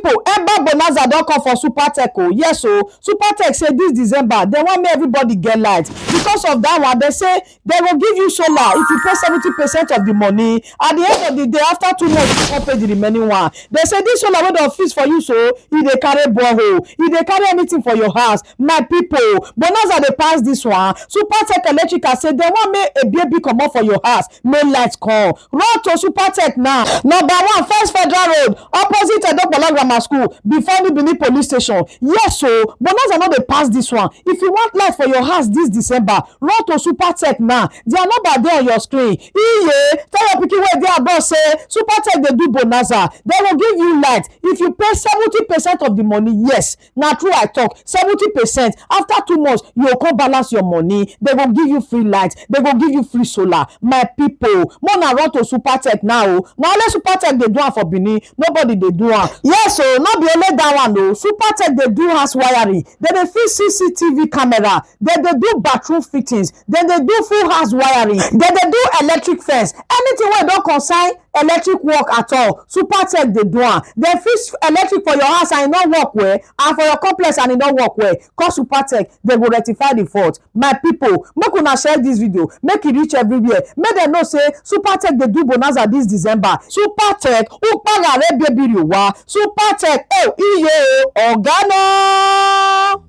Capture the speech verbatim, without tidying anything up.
people, Ember Bonanza don come for Supertech o. Yes o, Supertech say this December, dem wan make everybody get light. Because of that one, dem say dem go give you solar if you pay seventy percent of the money. At the end of the day, after two months, you come pay the remaining one. Dem say this solar wey dem fix for you so, e dey carry borehole, e dey carry anything for your house. My people, Bonanza dey pass this one. Supertech Electrical say dem wan make a baby comot for your house, make light come. Run to Supertech now. Number one, First Federal Road, opposite Edokpolo Grammar School, before New Benin Police Station. Yes o, Bonanza no dey pass this one. If you want light for your house this December, run to Supertech now. Their number dey on your screen. Iye, tell your pikin wey dey abroad say Supertech dey do Bonanza. Dem go give you light if you pay seventy percent of the money. Yes, na true I talk. Seventy percent. After two months, you go come balance your money. Dem go give you free light. Dem go give you free solar. My people, make una run to Supertech now o. Na only Supertech dey do am for Benin. Nobody dey do am. Yes o, no be only that one o. Supertech dey do house wiring. Dem dey fix C C T V camera. Dem dey do bathroom fittings. Dem dey do full house wiring. Dem dey do electric fence. Anything wey don concern electric work at all, Supertech dey do am. Dem fix electric for your house and e no work well, and for your complex and e no work well, call Supertech, dem go rectify the fault. My people, make una share this video, make e reach everywhere, make dem know say Supertech dey do Bonanza this December. Supertech, ukpagare bebiri wa. Supertech, oh, iye o, oga no.